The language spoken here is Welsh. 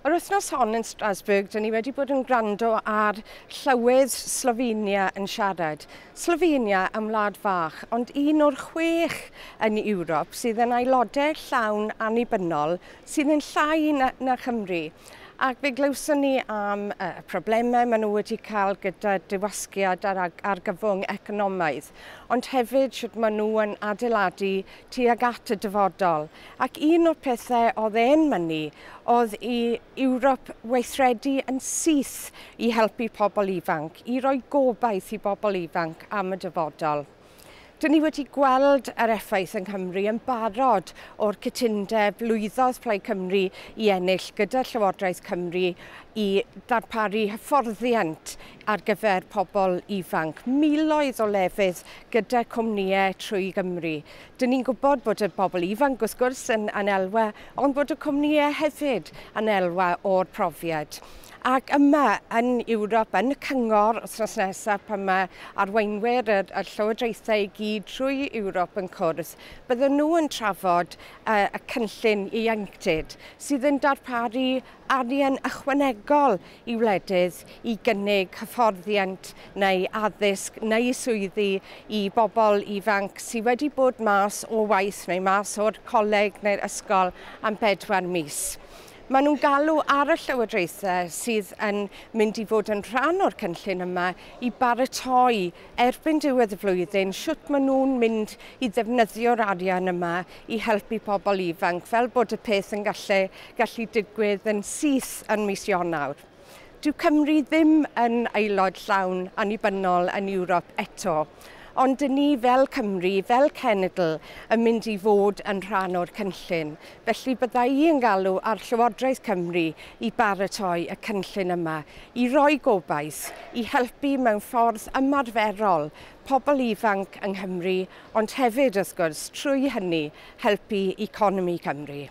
Yr wythnos hon yn Strasbourg, dyn ni wedi bod yn gwrando ar llywydd Slovenia yn siarad. Slovenia yn wlad fach, ond un o'r 6 yn Ewrop sydd yn aelodau llawn annibynnol sydd yn llai na Chymru. Ac fe glywson ni am y problemau maen nhw wedi cael gyda dirwasgiad a'r argyfwng economaidd, ond hefyd sut maen nhw yn adeiladu tuag at y dyfodol. Ac un o'r pethau oedd e'n mynnu oedd i Ewrop weithredu yn syth i helpu pobl ifanc, i roi gobaith i bobl ifanc am y dyfodol. Dyn ni wedi gweld yr effaith yng Nghymru yn barod o'r cytundeb lwyddodd Plaid Cymru i ennill gyda Llywodraeth Cymru i ddarparu hyfforddiant ar gyfer pobl ifanc, miloedd o lefydd gyda cwmnïau trwy Gymru. Dyn ni'n gwybod bod y bobl ifanc wrth gwrs yn elwa, ond bod y cwmnïau hefyd yn elwa o'r profiad. Ac yma yn Ewrop, yn y cyngor wythnos nesaf, pan mae arweinwyr y llywodraethau i gyd trwy Ewrop yn cwrdd, bydden nhw yn trafod y cynllun ieuenctid sydd yn darparu arian ychwanegol i wledydd i gynnig hyfforddiant neu addysg neu swyddi i bobl ifanc sydd wedi bod mas o waith neu mas o'r coleg neu'r ysgol am 4 mis. Maen nhw'n galw ar y llywodraethau sydd yn mynd i fod yn rhan o'r cynllun yma i baratoi erbyn diwedd y flwyddyn sut maen nhw'n mynd i ddefnyddio'r arian yma i helpu pobl ifanc fel bod y peth yn gallu digwydd yn syth yn mis Ionawr. Dyw Cymru ddim yn aelod llawn annibynnol yn Ewrop eto, ond dyn ni fel Cymru, fel cenedl, yn mynd i fod yn rhan o'r cynllun. Felly bydda i yn galw ar Llywodraeth Cymru i baratoi y cynllun yma, i roi gobaith, i helpu mewn ffordd ymarferol pobl ifanc yng Nghymru, ond hefyd, wrth gwrs, trwy hynny, helpu economi Cymru.